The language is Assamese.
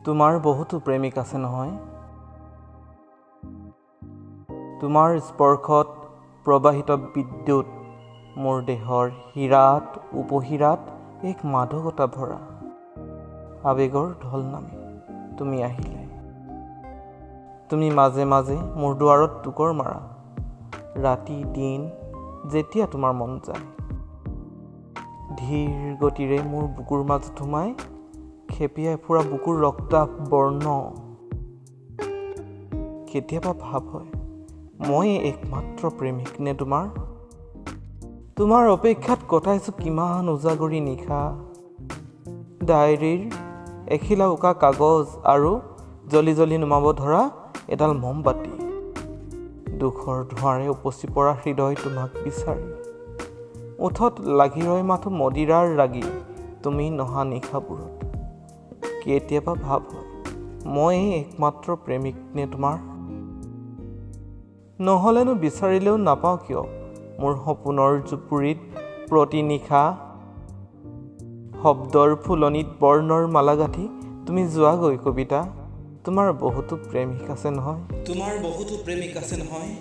তোমাৰ বহুতো প্ৰেমিক আছে নহয়? তোমাৰ স্পৰ্শত প্ৰবাহিত বিদ্যুৎ মোৰ দেহৰ শিৰাত উপশিৰাত এক মাদকতা ভৰা আৱেগৰ ঢল নামে তুমি আহিলে। তুমি মাজে মাজে মোৰ দুৱাৰত টোকৰ মাৰা, ৰাতি দিন যেতিয়া তোমাৰ মন যায়। ধীৰ গতিৰে মোৰ বুকুৰ মাজত সোমাই খেপিয়াই ফুৰা বুকুৰ ৰক্তাভ বৰ্ণ। কেতিয়াবা ভাৱ হয়, ময়ে একমাত্ৰ প্ৰেমিক নে তোমাৰ? তোমাৰ অপেক্ষাত কটাইছোঁ কিমান উজাগৰী নিশা। ডায়েৰীৰ এখিলা উকা কাগজ আৰু জ্বলি জ্বলি নুমাব ধৰা এডাল মমবাতি, দুখৰ ধোঁৱাৰে উপচি পৰা হৃদয় তোমাক বিচাৰি। ওঠত লাগি ৰয় মাথো মদিৰাৰ ৰাগি তুমি নহা নিশাবোৰত। কেতিয়াবা ভাৱ হয়, ময়ে একমাত্ৰ প্ৰেমিক নে তোমাৰ? নহ'লেনো বিচাৰিলেও নাপাওঁ কিয় মোৰ সপোনৰ জুপুৰিত প্ৰতি নিশা শব্দৰ ফুলনিত বৰ্ণৰ মালা গাঁথি তুমি যোৱাগৈ কবিতা। তোমাৰ বহুতো প্ৰেমিক আছে নহয়? তোমাৰ বহুতো প্ৰেমিক আছে নহয়?